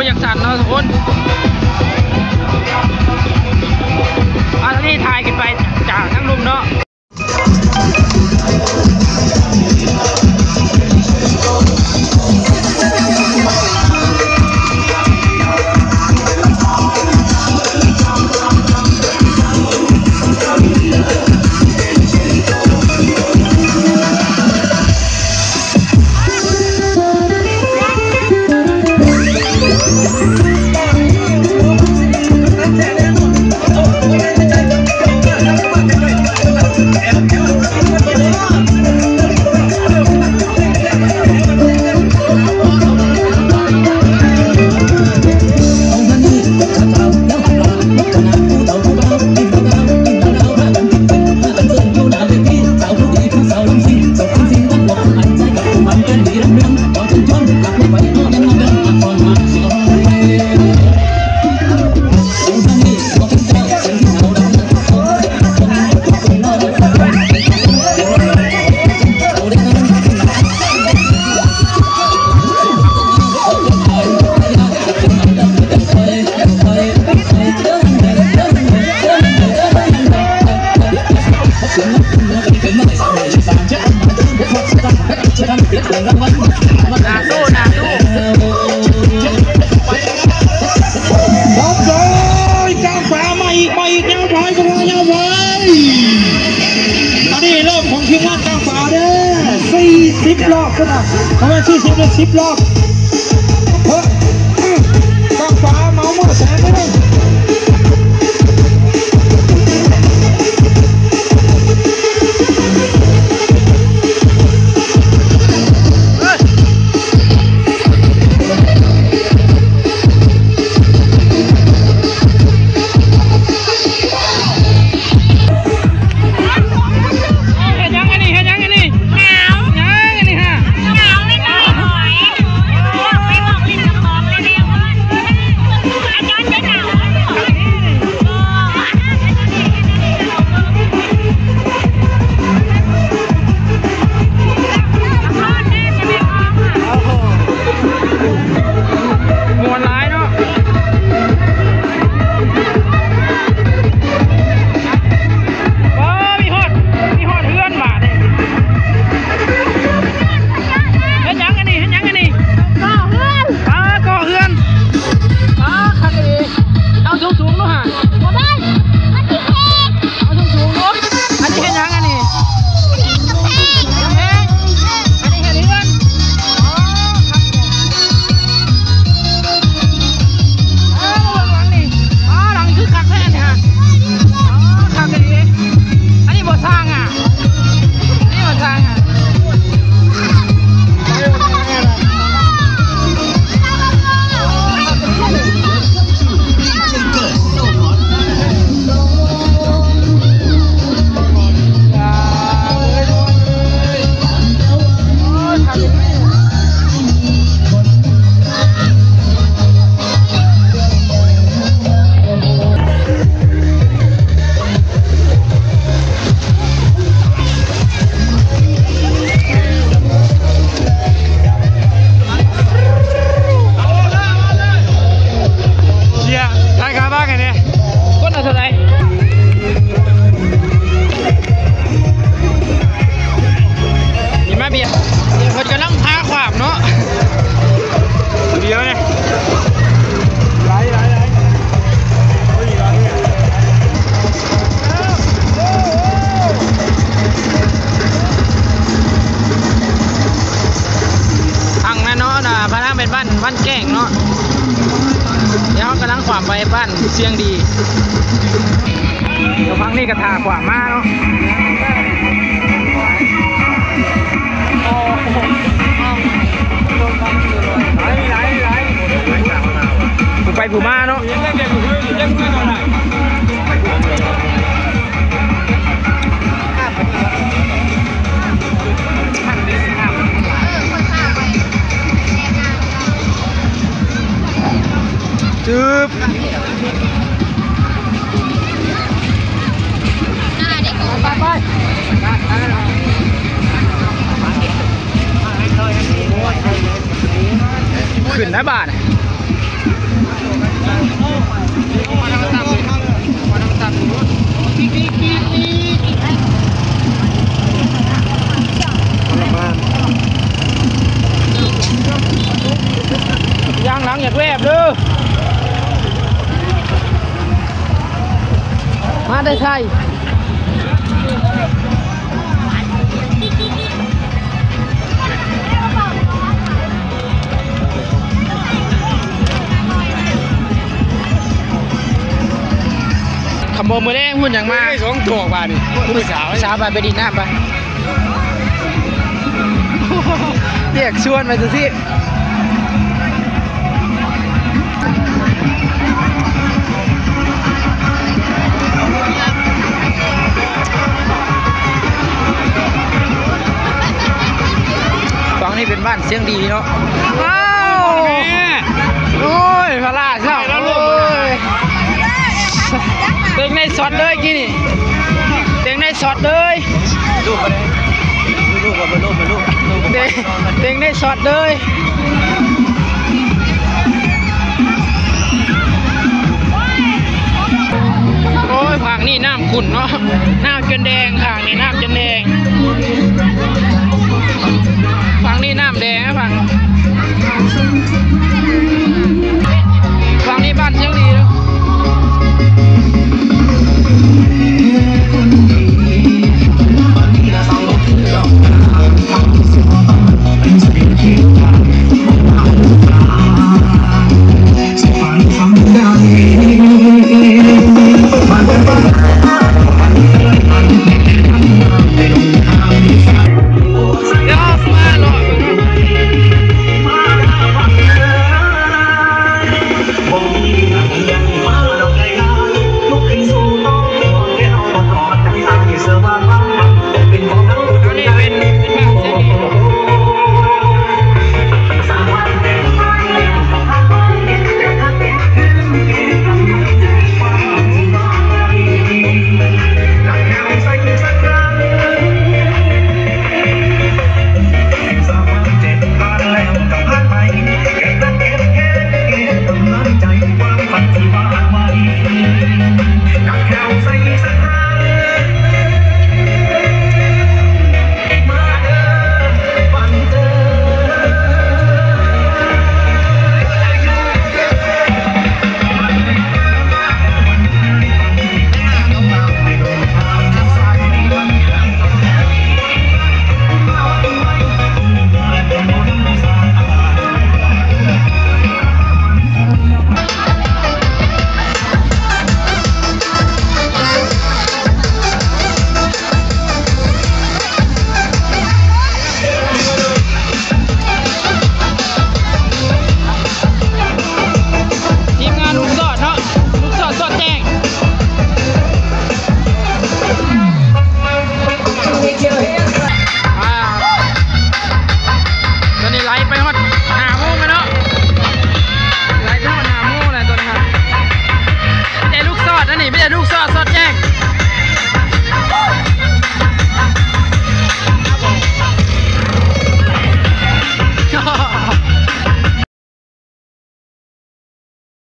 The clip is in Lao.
ບໍ່ຢາກສັ່ນເນາະທຸກຄົນ. ອັນນີ້ຖ່າຍຂຶ້ນໄປຈາກທາງລຸ່ມເນາະ. ໜ້າສູ້ ໜ້າສູ້. ບອກເລີຍ ກ້າງຟ້າມາອີກ ມາອີກ ຍາວໄປ ຍາວໄປ. ອັນນີ້ເລີ່ມຂອງທີມງານກ້າງຟ້າເດີ້ ສີ່ສິບລອບພຸ້ນນະ ປະມານສີ່ສິບ ຫຼື ສິບລອບ. ເອີ ກ້າງຟ້າເໝົາໝົດແສນເລີຍ. ເຮັດຫຍັງອັນນີ້ ເຮັດຫຍັງອັນນີ້? ຫາວ ຫຍັງອັນນີ້ຫາ? ຫາວແມ່ນຫອຍ ໄປບອກຫຼິ້ນກັບຂອງແລ້ວແນ່ ອາຈານຈະໜາວ. ມ່ວນຫຼາຍເນາະ. ໂອ້ ມີຮອດ ມີຮອດເຮືອນບາດນີ້. ເຮັດຫຍັງອັນນີ້ ເຮັດຫຍັງອັນນີ້? ກໍ່ເຮືອນ. ປາກໍ່ເຮືອນ ປາຄັກອີ່ຫຼີ. ເອົາສູງໆ ດູຫາ. ບໍ່ໄດ້ ມັນຊິແຕກ. ເອົາສູງໆ ດູ. ອັນນີ້ເຮັດຫຍັງອັນນີ້? ອັນນີ້ເຮັດກຳແພງ ກຳແພງ. ອັນນີ້ເຮັດເຮືອນ. ອໍ ຄັກ. ເອີ ມາເບິ່ງຫຼັງນີ້. ອໍ ຫຼັງຄືຄັກແທ້ນີ້ຫະ. ອໍ ຄັກອີ່ຫຼີ. ອັນນີ້ບໍ່ຊ່າງຫະ ນີ້ບໍ່ຊ່າງຫະ. ເຊຍ ຖ່າຍຄາບ້ານໃຫ້ແດ່. ຄົນລະເທົ່າໃດ? ນີ້ມາເບຍ ເພິ່ນກຳລັງພາຂວາມເນາະ ດຽວນີ້ ຫຼາຍ ຫຼາຍ ຫຼາຍ ໂອ້ຍ ຫຼາຍ. ທາງນັ້ນເນາະ ນະ ພາທາງໄປບ້ານ ບ້ານແກ້ງເນາະ. ແລ້ວເຮົາກຳລັງຂວາມໄປບ້ານຊຽງດີ. ແລ້ວຝັ່ງນີ້ກໍຖ້າຂວາມມາເນາະ. ຜູ້ໄປຜູ້ມາເນາະ. ຂຶ້ນນະບາດ. ມາແຕ່ໄທ. ຄຳບໍ່ມື້ແລງພຸ້ນຫຍັງມາ ໄດ້ສອງດອກບາດນີ້ ຜູ້ສາວ ສາວບາດໄປດິນນ້ຳໄປ ຮຽກຊວນໄປ ຝັ່ງນີ້ເປັນບ້ານຊຽງດີເນາະ. ອ້າວ ໂອ້ຍ ພະລາຊາວ ໂອ້ຍ ເຕັງໄດ້ຊັອດເລີຍກີ້ນີ້ ເຕັງໄດ້ຊັອດເລີຍ ເຕັງ ເຕັງໄດ້ຊັອດເລີຍ. ໂອ້ຍ ພາກນີ້ນ້ຳຂຸ້ນເນາະ ນ້ຳຈົນແດງ ພາກນີ້ນ້ຳຈົນແດງ ພາກນີ້ນ້ຳແດງ ພາກ ພາກນີ້ບ້ານຊຽງດີເນາະ.